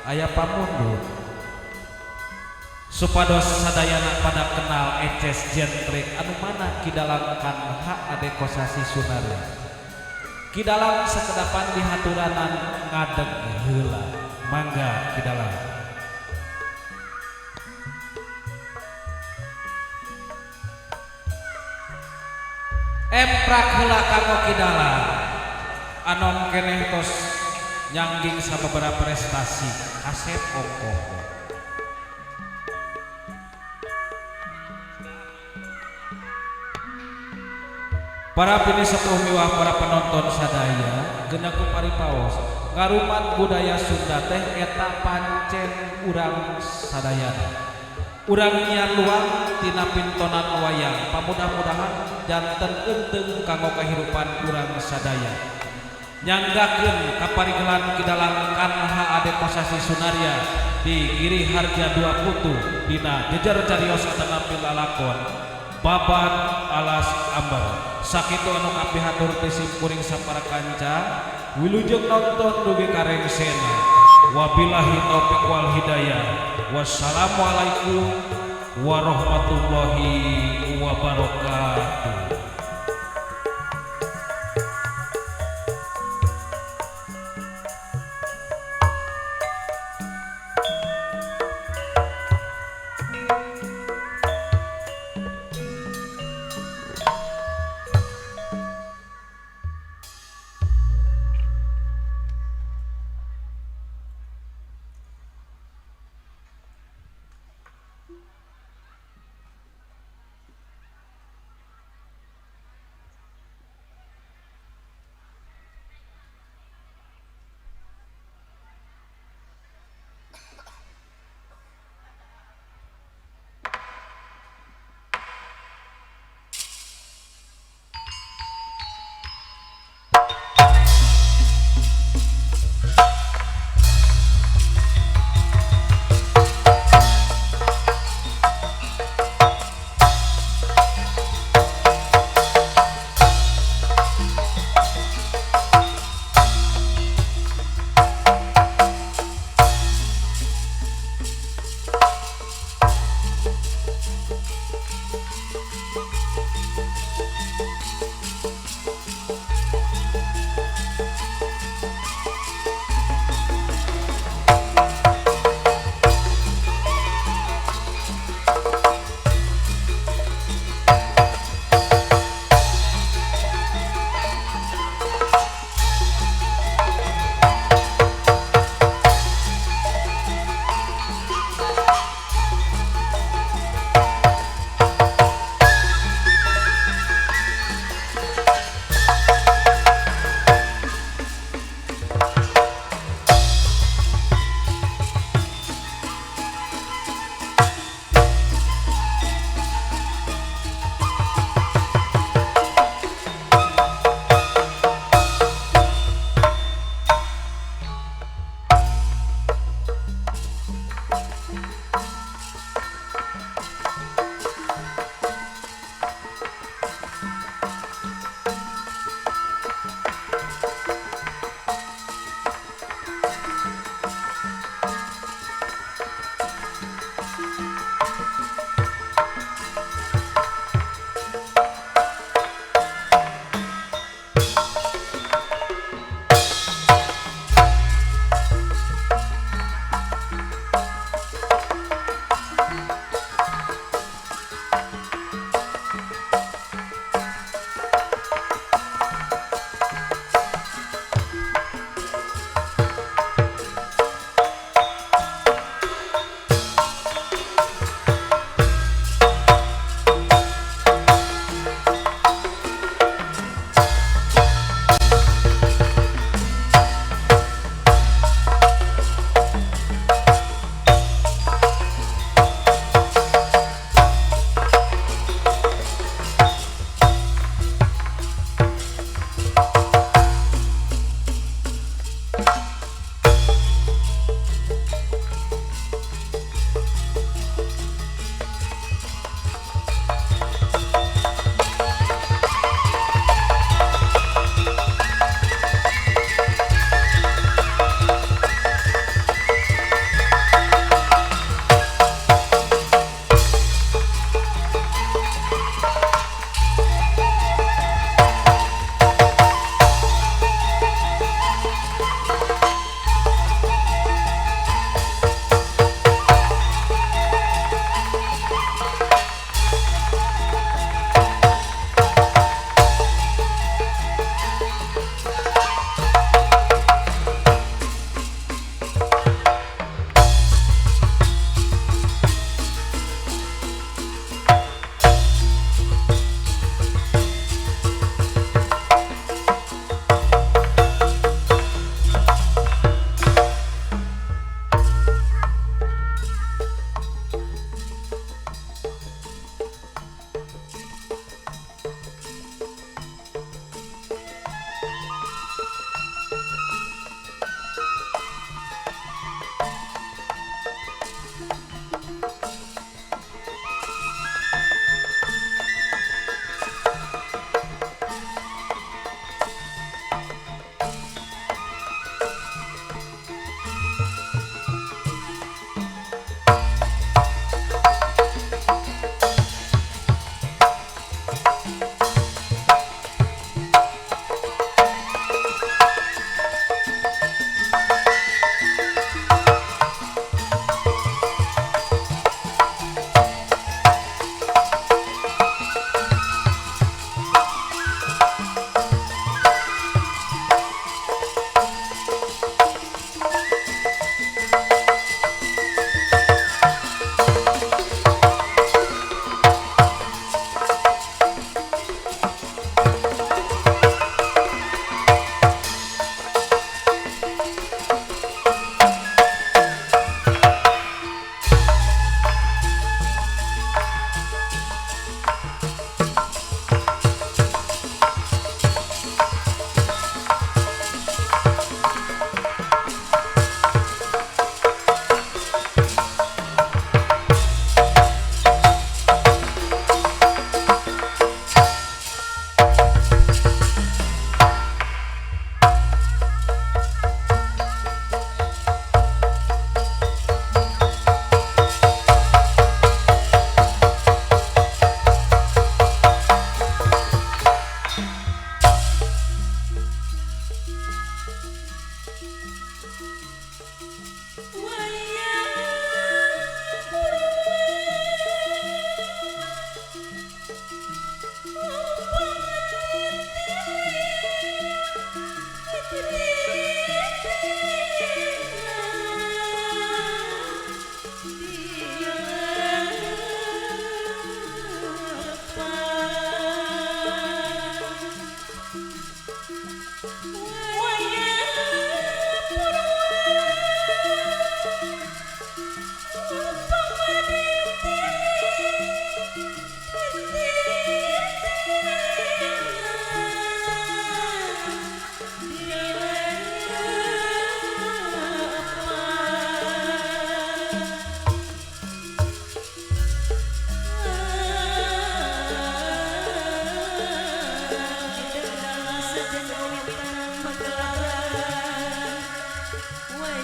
Aya pamundut supados sadayana pada kenal Eces Jentrik anu mana Ki Dalang Kanha Ade Kosasih Sunarya. Ki Dalang sakedapan dihaturanan ngadeg heula. Mangga Ki Dalang. Emprak heula kanggo Ki Dalang. Anom keneh tos nyangging sababaraha prestasi kasep ongkoh. Para pini sepuh miwah para penonton sadaya geuna ku paripaos ngarumat budaya Sunda teh eta pancen urang sadayana. Urang nyiar luang tina pintonan wayang pamudah-mudahan janten eunteung kanggo kahirupan urang sadaya. Nyanggakeun kaparigelan Ki Dalang Kanha Ade Kosasih Sunarya di Giri Harja 2 Putu dina jejer carios atanapi lalakon Babad Alas Amber. Sakitu anu kapihatur ti simkuring sapara kanca wilujeng nonton dugi ka rengsena. Wabillahi taufik wal hidayah. Wassalamualaikum warahmatullahi wabarakatuh.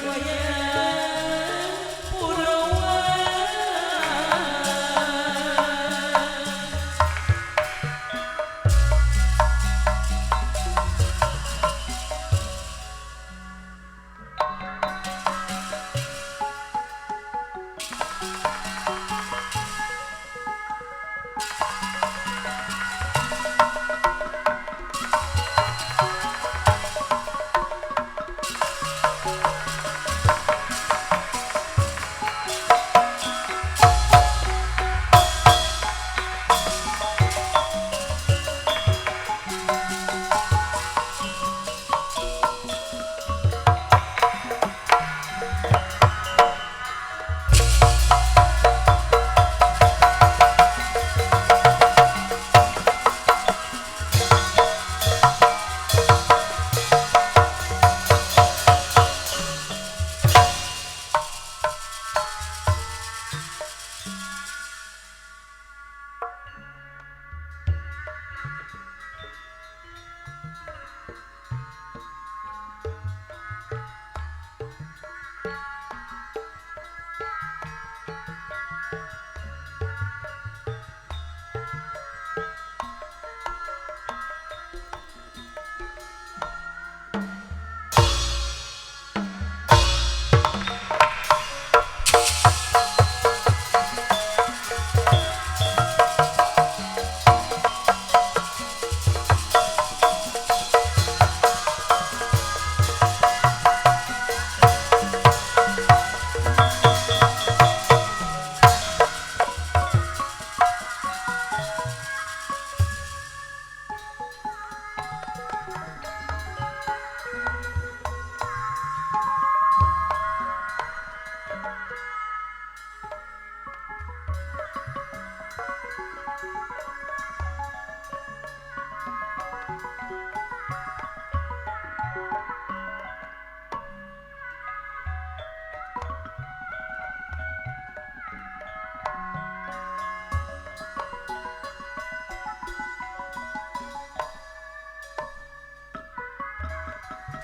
Wayang Purwa.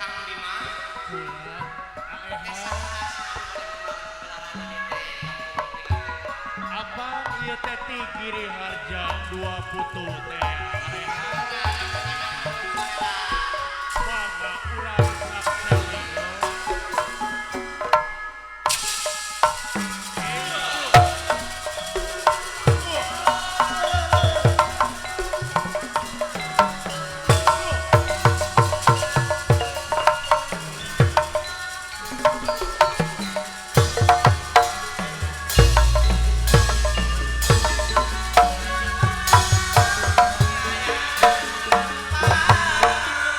Kang Bima teh saha Abang ieu teh ti Giri Harja dua putu teh. Mangga urang sakseni. Pak.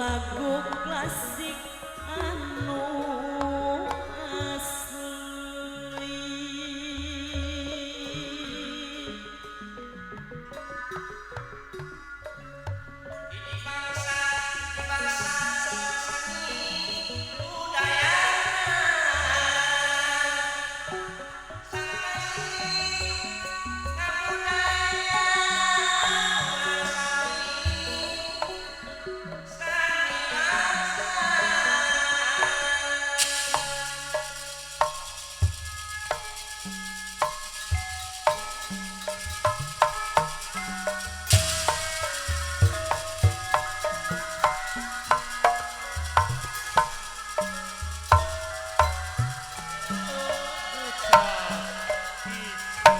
Lagu klasik anu asli. Ini bangsa, bangsa seni budayana. Seni kabudaya sami sani bangsa. Ucap itu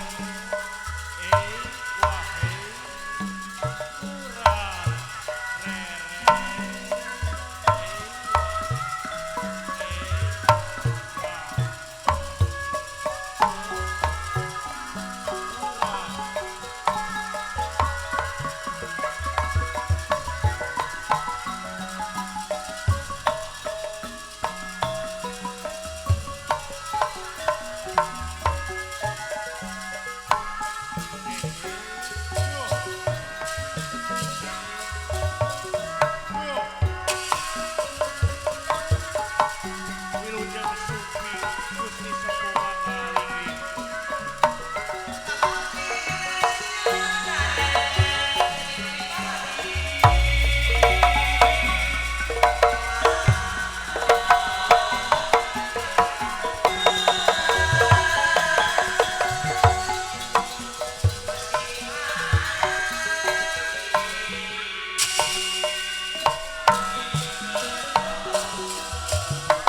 eh wahai urang rere Wilujeng Sumping Gusti Sepuh Mangalingi.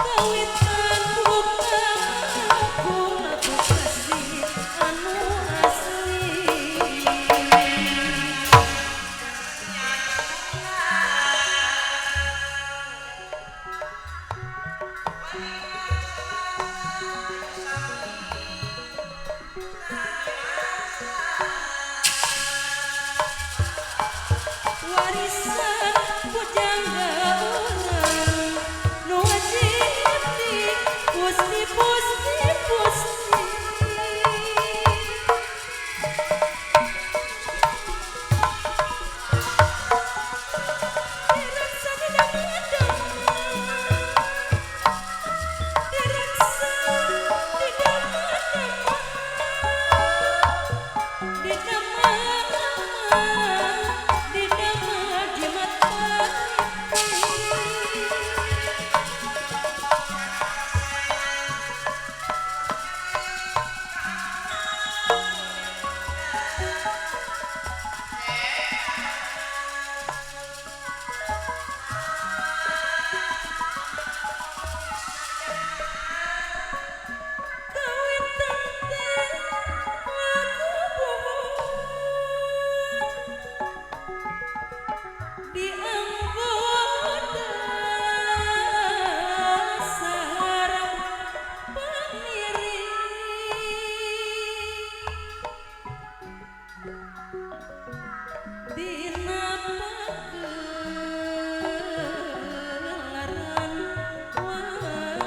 Kawitan buka aku lagu klasik anu asli. Warisan pujangga urang nu wajib di pusti pusti pusti. Direksa dina mana, direksa dina mana, dina mana, dina jimat pari. Kawitan teh lagu buhun dianggo dasar pamiring dina pagelaran wayang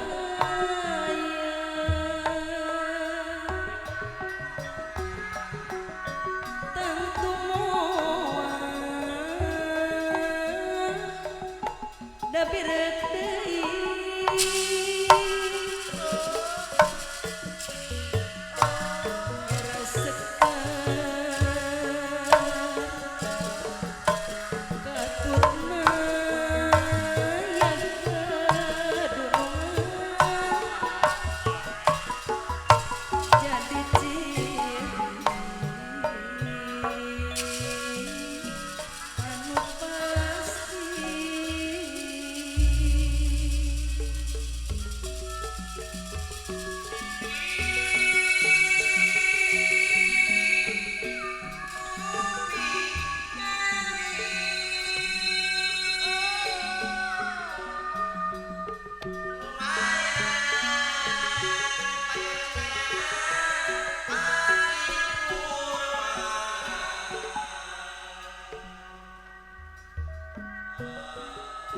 tangtu moal da birek deui. Katurna yang kedunungan jadi ciri anu pasti. Lumayan.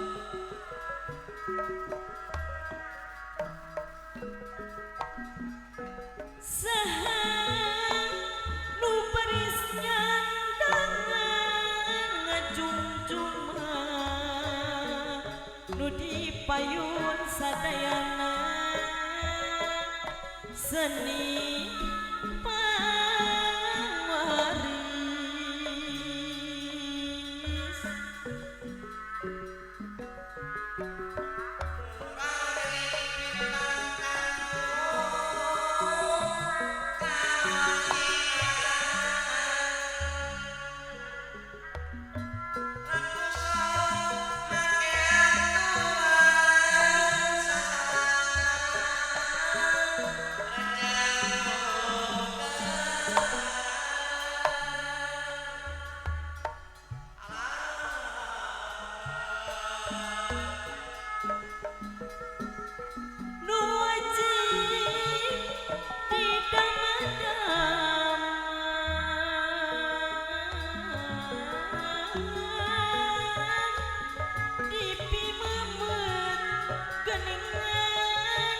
Saha nu baris nyandangan ngacung-cuma nu dipayun sadayana seni pangwaris. Nu wajib didama-dama dipimemet geningan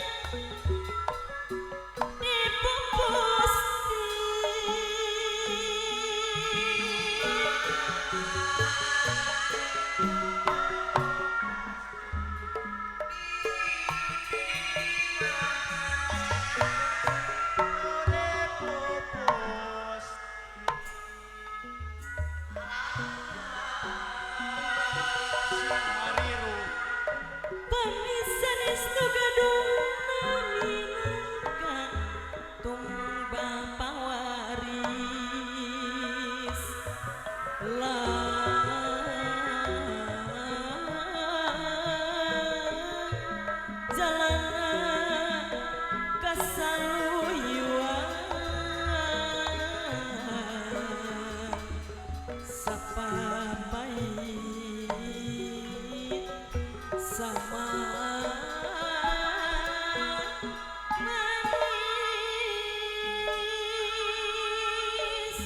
dipupusti. Hariru. Pamisanes nu gadung minangka tumbang pawaris lah jalana kasaluyuan sapapait sama manis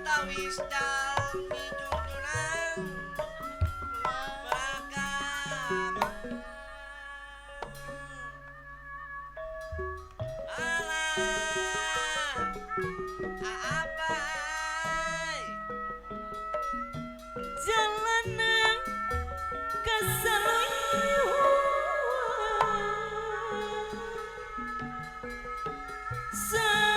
Tawis jalmi junjungan beragama. Alah, abai. Jalana kasaluyuan sapapait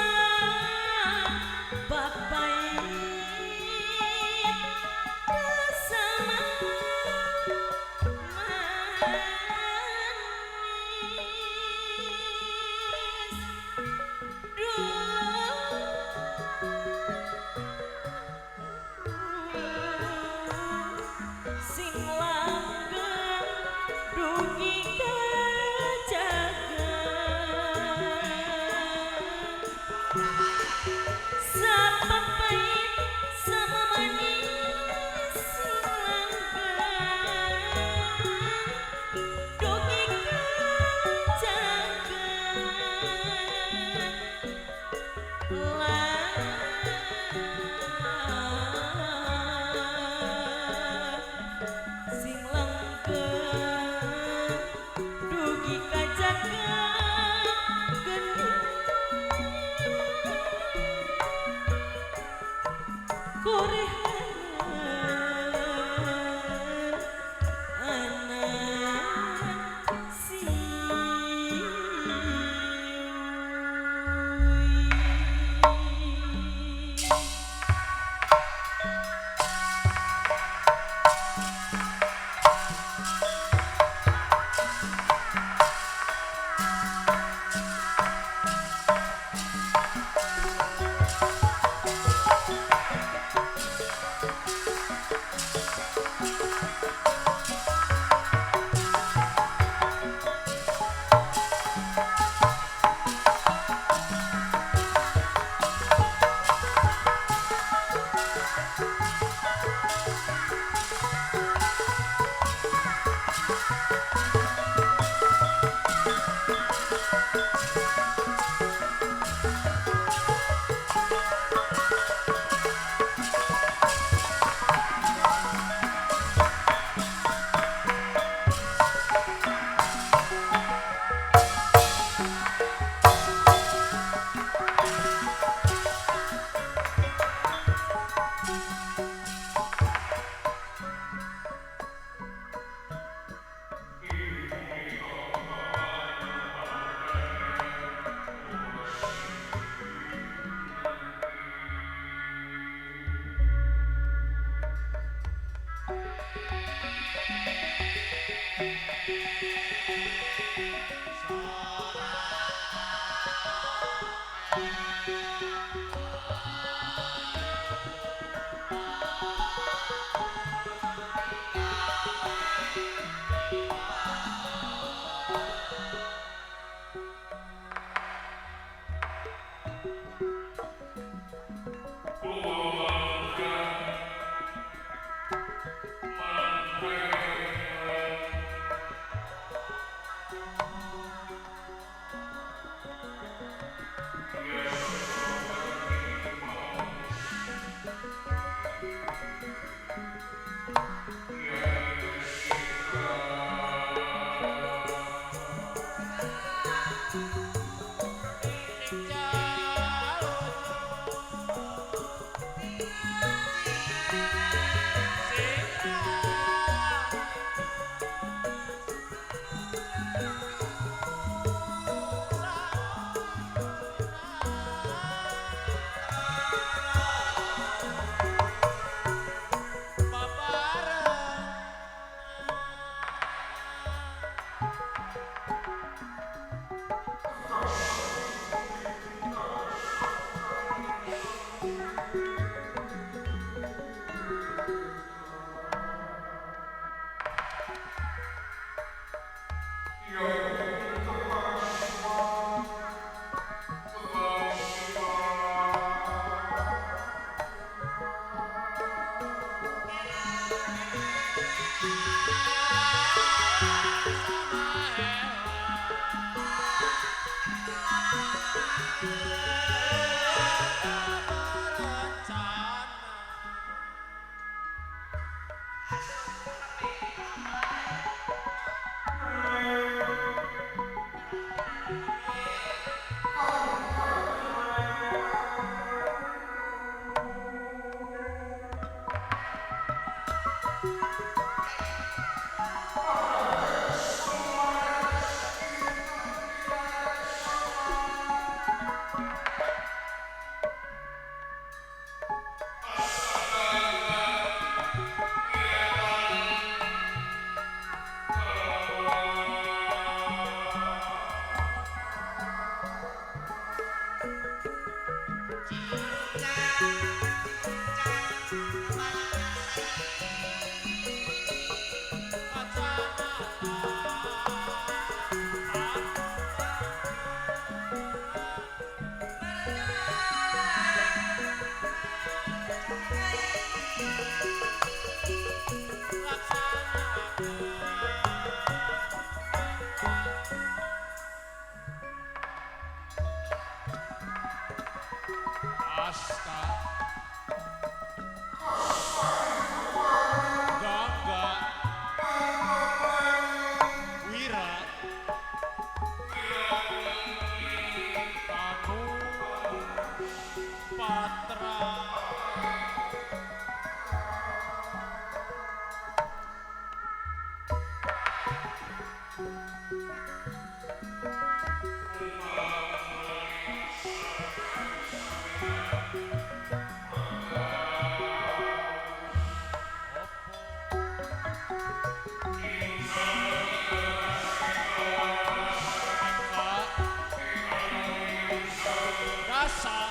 kasama manis. Duh sing langgeng dugi kajaga sapapait sama manis sing langgeng dugi kajaga lah sing langgeng dugi kajaga geni korehan anak siuy. Asta Gangga Wira Tanu Patra. Rasa.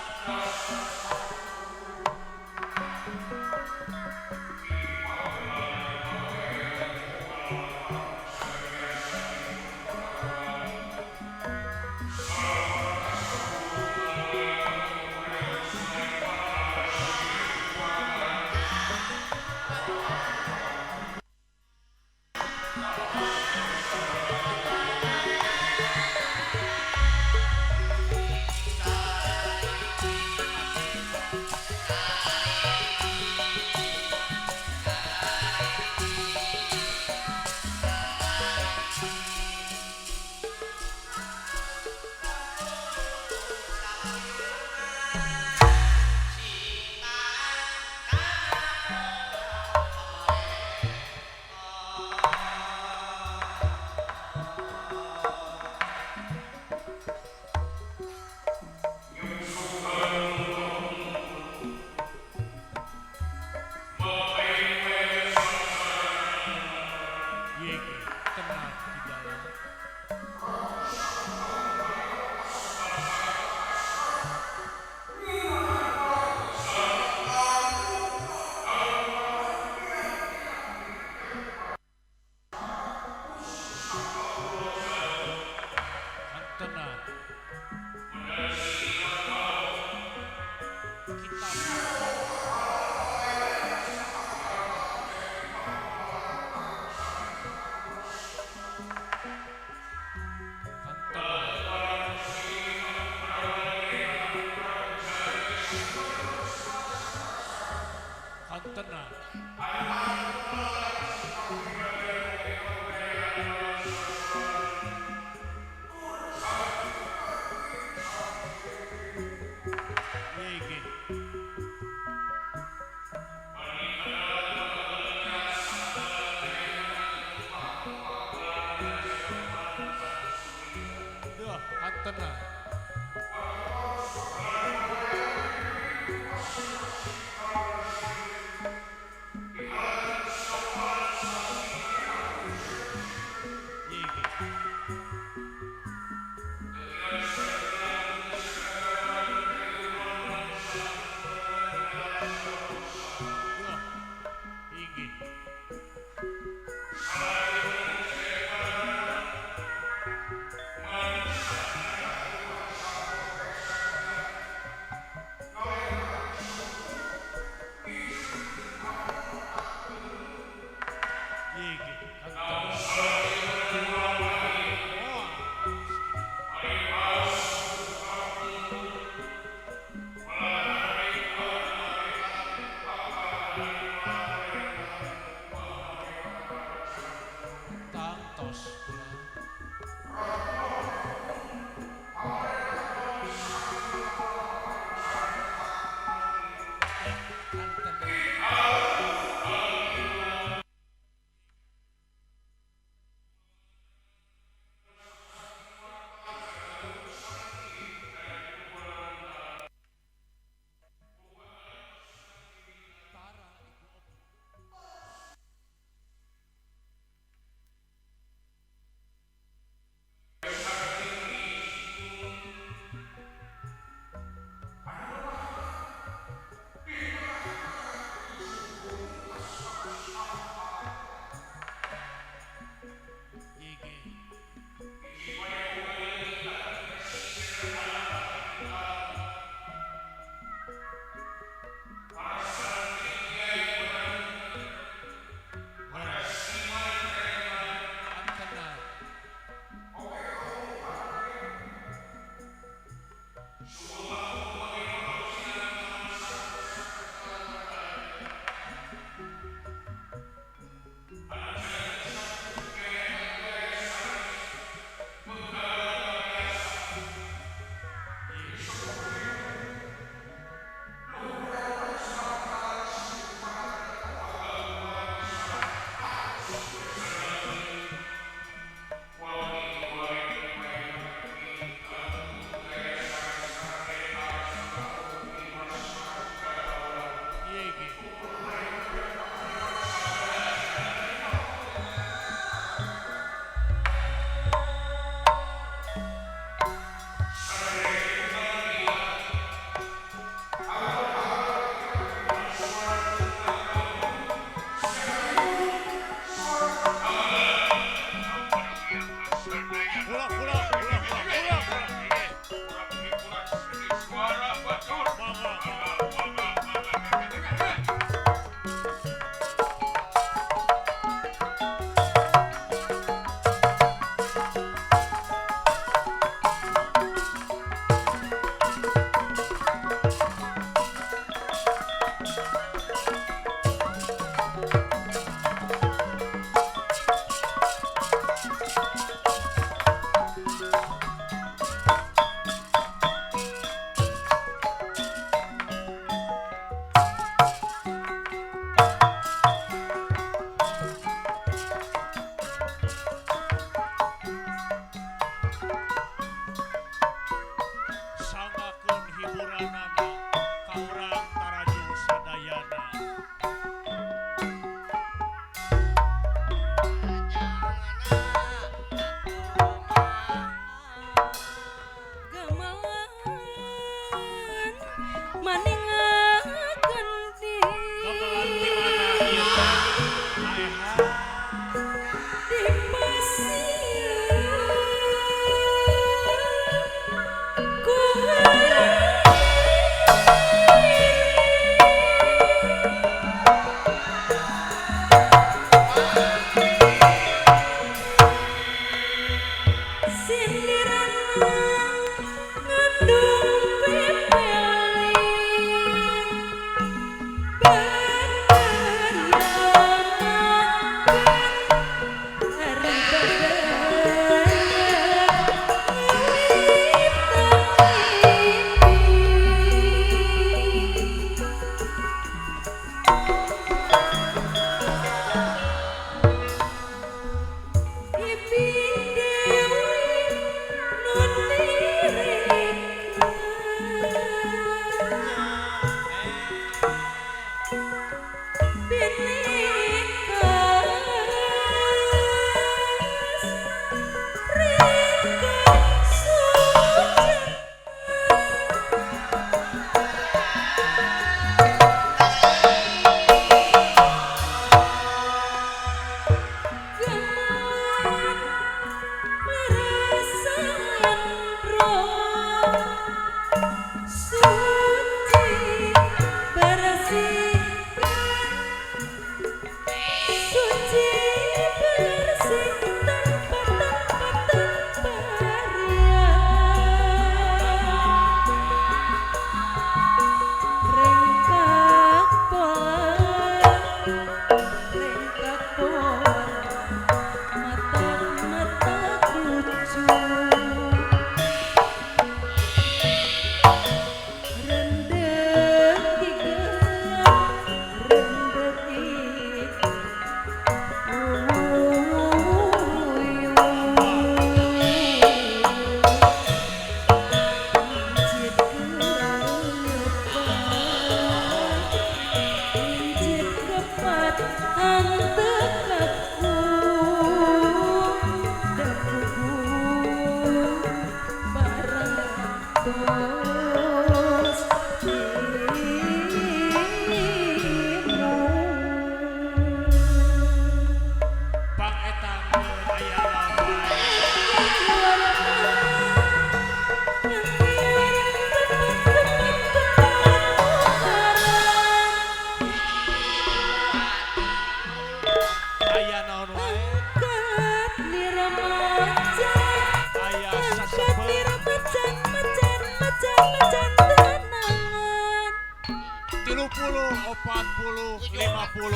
30, 40, 50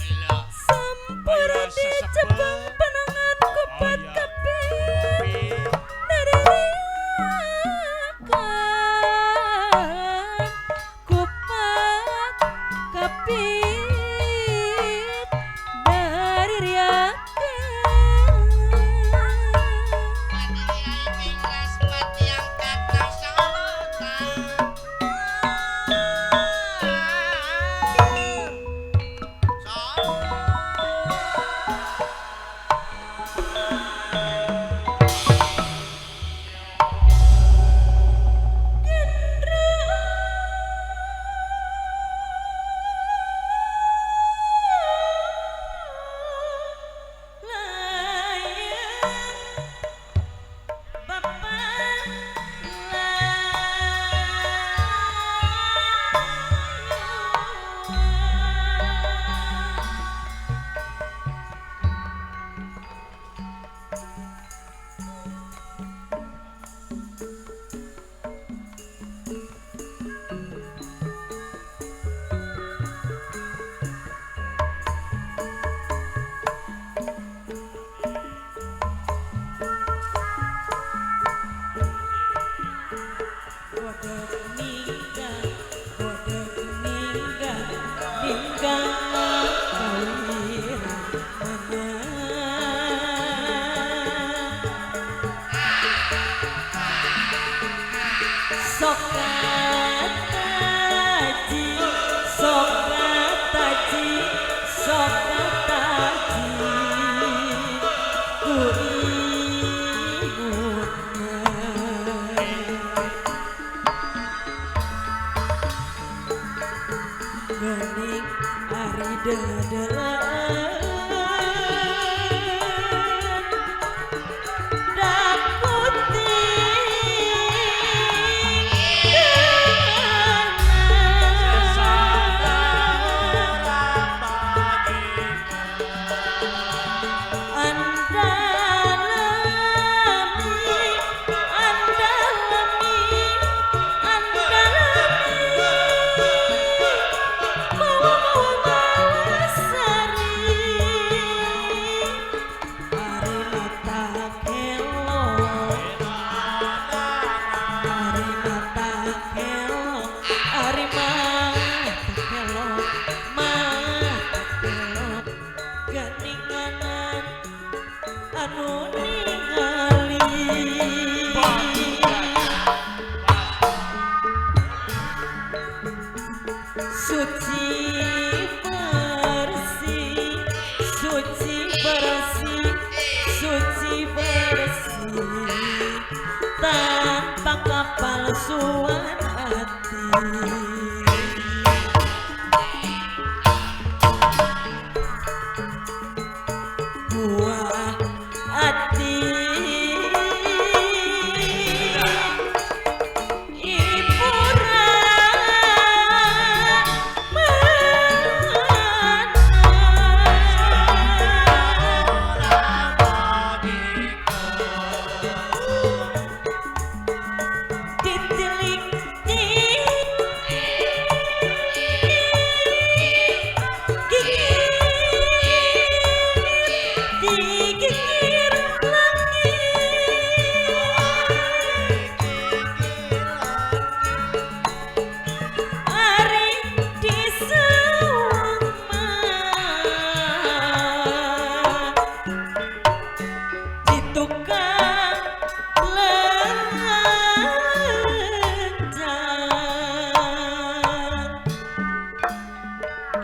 genep. Sampurti Jepang penangan kupat kapit naririakan kupat kapit naririakan. Gening ari dedelan tanpa kepalsuan hati. Buah hati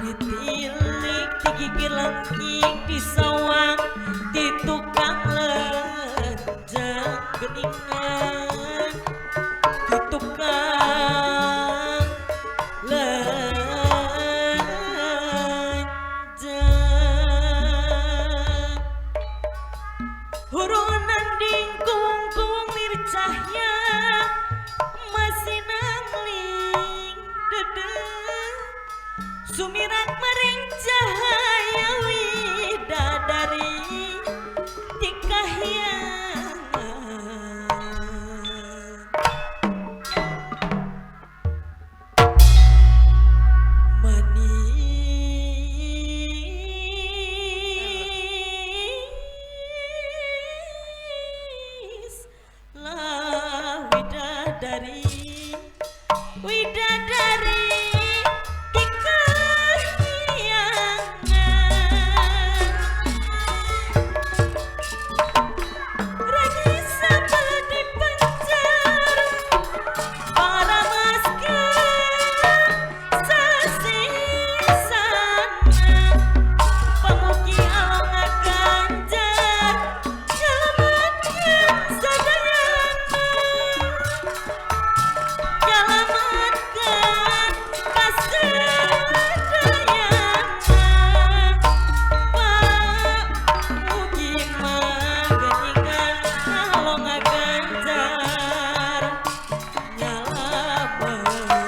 ditilik digigir lengking di sawang di tukang lenjang geningan di tukang lenjang hurunan dingkung-kung lir cahya masih nangling dedeng sumirat maring cahaya widadari di kahyangan. Bidadari di kahyangan Ragi sabel di pencar para masker sasisana pamuki along ngaganjar nyalametkeun sadayana nyalametkeun pasadayana pamuki mah geuningan along ngaganjar nyalametkeun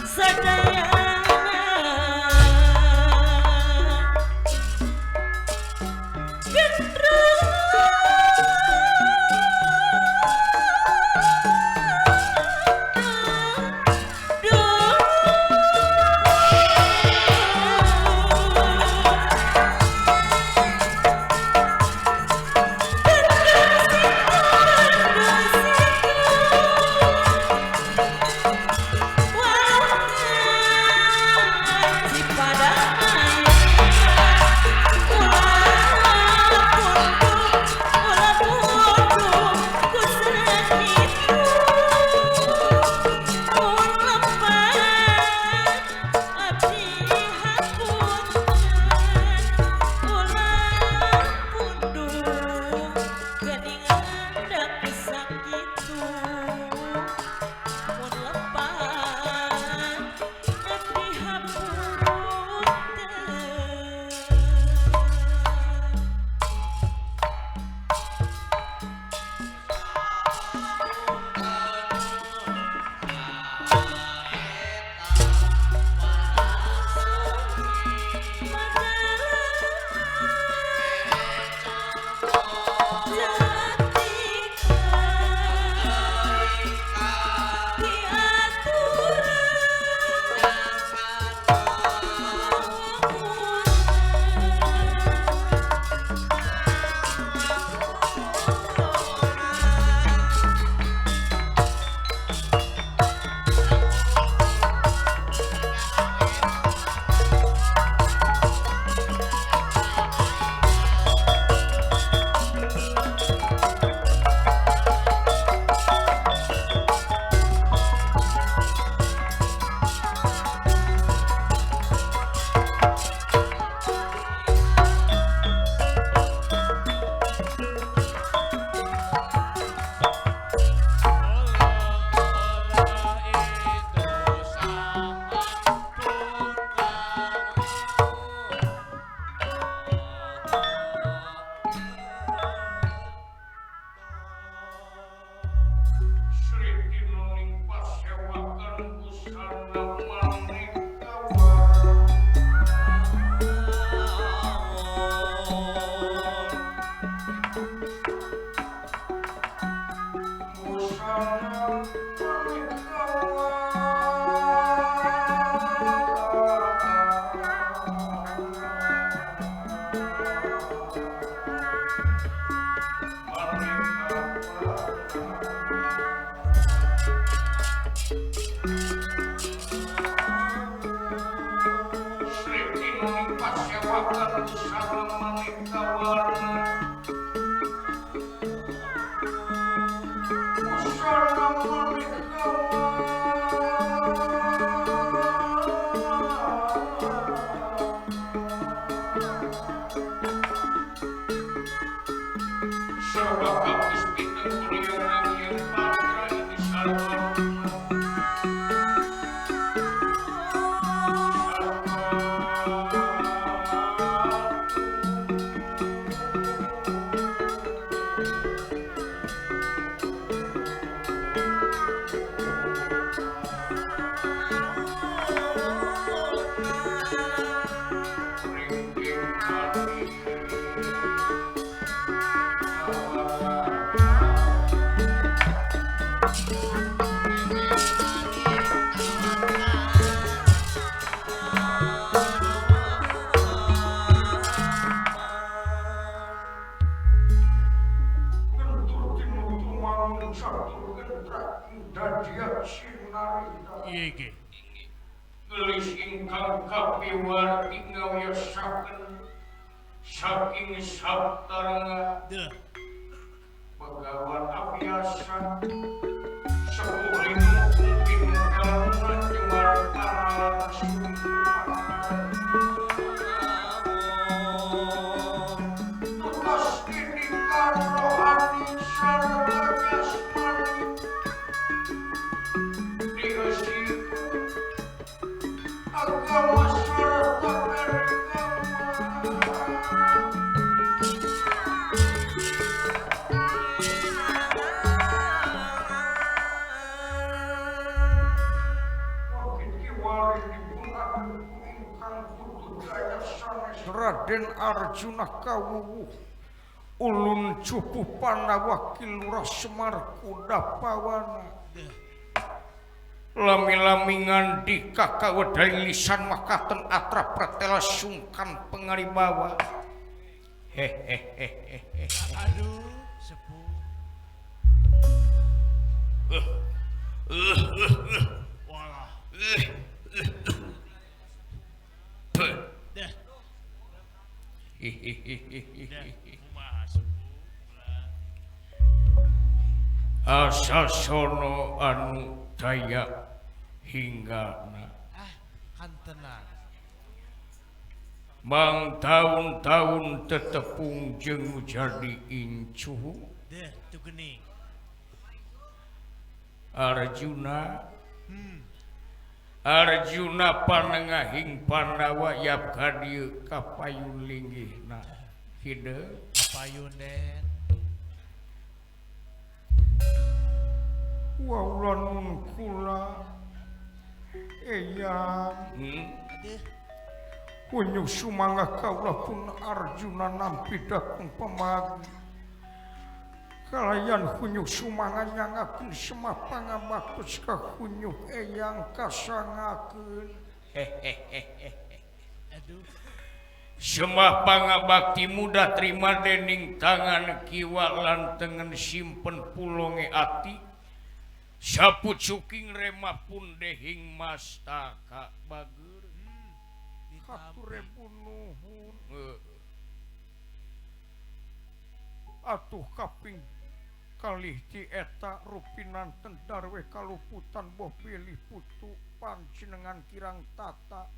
sadayana. Tinarita Ieu ge Geulis ingkang kapiwarti ngawiyosakeun saking saptaranga Deuh Begawan abiasa sepuh linukung pinukalungan jemar tangan tugas didikan rohani sarta jasmani dieusiku agama sarta beragama. Raden Arjuna kawuwuh ulun cupu Pandawa Ki Lurah Semar Kuda Pawana lami-lami ngandika kawedaing lisan makaten atra pratela sungkan pengaribawa. Hehehehe. Aduh sepuh. Walah. Deh. Kumaha sepuh. Asasono anu daya hinggana. Ah, kantenan. Mang taun-taun tetepung jeung jadi incu. Deh, tu geuning. Arjuna. Arjuna panengahing Pandawa yap ka dieu ka payun linggihna. Hideung Kapayun den. Waula nun kula eyang. Aduh. Kunyu sumangga kaula pun Arjuna nampi dateng pemagi. Kalayan hunyuh sumangga nyangakeun semah pangabaktos ka hunyuh eyang kasangakeun. Hehehehe. Aduh. Semah pangabakti muda terima dening tangan kiwa lan tengen simpen pulonge ati. Sapucuking remah pun dehing mastaka bager. Hatur ribu nuhun. Atuh kaping kalih ti eta rupinanten darwe kaluputan boh pilih putu panjenengan kirang tata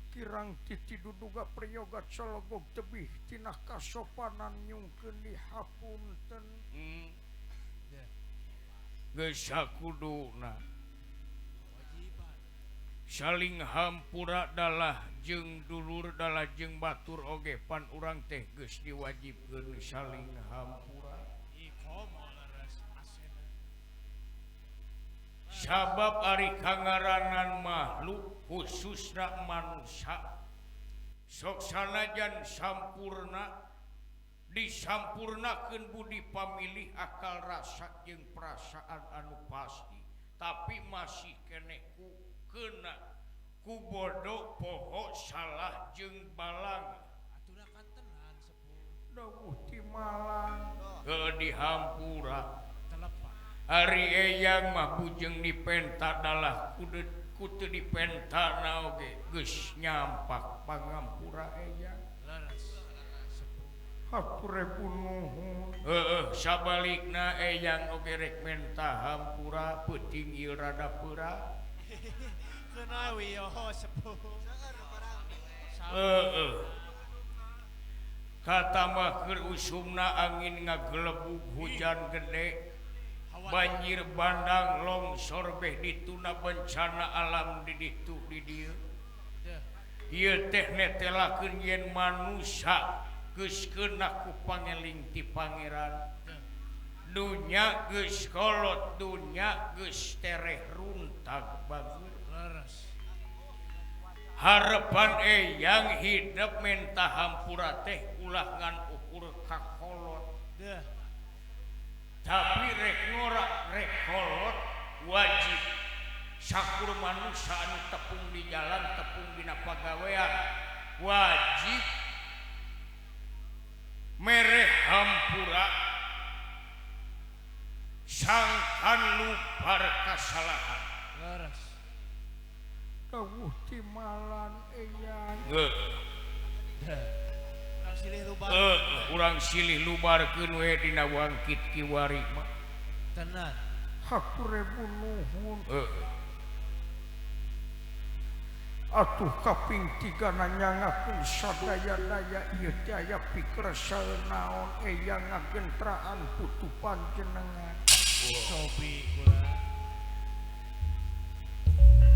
kirang titi duduga priyoga cologog tebih tina kasopanan nyungkeun dihapunten. Geus sakuduna saling hampura dalah jeung dulur dalah jeung batur oge pan urang teh geus diwajibkeun saling hampura. Sabab ari kangaranan makhluk khususna manusia sok sanajan sampurna disampurnakeun budi pamilih akal rasa jeung perasaan anu pasti tapi masih keneh ku kena ku bodoh poho salah jeung balang. Aturna kantenan sepuh. Dawuh ti Malang heuh dihampura. Telepak. Ari eyang mah bujeng dipenta dalah kudu teu dipenta na oge geus nyampak pangampura eyang. Leres. Sepuh. Hatur ribu nuhun. Heueuh sabalikna eyang oge rek menta hampura peuting ieu rada peurah. Kenawi yo sepuh. Heeh. Katambah keur usumna angin ngagelebug hujan gede banjir bandang longsor beh dituna bencana alam di ditu di dieu. Ieu teh netelakeun yen manusa geus keuna ku pangeling ti pangeran. Dunya geus kolot, dunya geus tereh runtag bagus. Harapan eyang hidup menta hampura teh ulah ngan ukur kakolot. Tapi rek ngorak rek kolot wajib sakur manusia anu tepung di jalan tepung dina pagawean wajib mere hampura sangkan lubar kasalahan. Leres. Dawuh timalan eyang. Heuh. Urang silih lubar. Urang silih lubarkeun we dina wangkit kiwari mah. Tenan. Hatur nuhun. Heeh. Atuh kaping tiga nanyangakeun sadaya-daya ieu teh aya pikeresaeun naon eyang ngagentraan putu panjenengan. Sobi kula.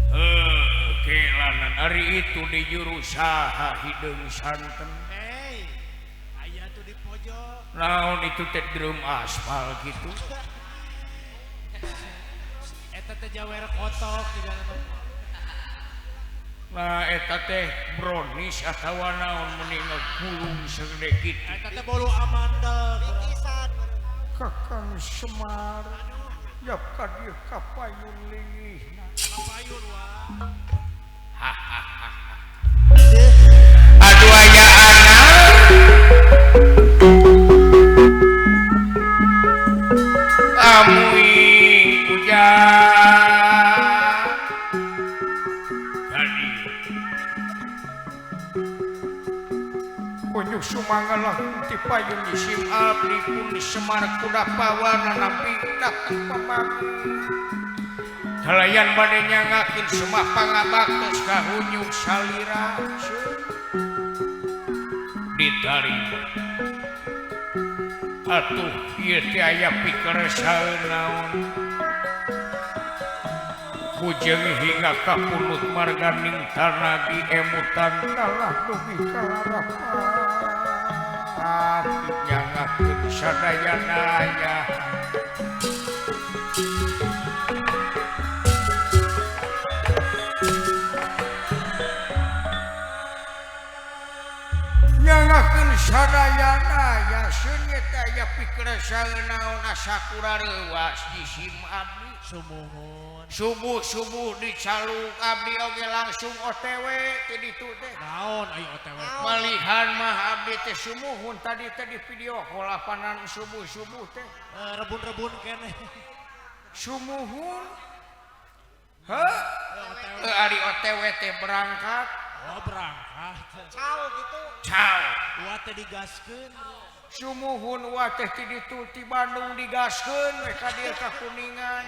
Heuh, kelanan ari itu di juru saha hideung santen. Hei, aya tuh di pojok. Naon itu teh drum aspal gitu. Eta teh jawer kotok di dalam. Nah eta teh brownies atawa naon meni ngegulung segede kitu. Eta teh bolu amandel. Bingkisan. Kakang Semar yap ka dieu ka payun linggihna. Kapayun wa. Aduh aya anak. Amuing hujan. Kunyuk sumangalah ti payun isim abdi pun Semar kuda pawana nabi datang pamangun. Kalayan bade nyangakeun semah pangabaktos ka hunyuk salira ditarima. Atuh ieu teh aya pikeresaeun naon. Bujeng hingga kapunut marganing tanagi emutan kalah dugi kalarapat nyangakeun sadayana. Nyangakeun sadayana ya seun teh aya pikeresaeun naon asa kurareuwas jisim abdi. Sumuhun. Subuh-subuh dicaluk abdi oge langsung OTW ti ditu teh. Naon aya OTW? Malihan mah abdi teh sumuhun tadi teh di video call apanan subuh-subuh teh. Rebun-rebun keneh. Sumuhun. Heuh. Ari OTW teh berangkat. Oh berangkat. Ciao gitu. Ciao. Wa teh digaskeun. Sumuhun wa teh ti ditu ti Bandung digaskeun we ka dieu ka Kuningan.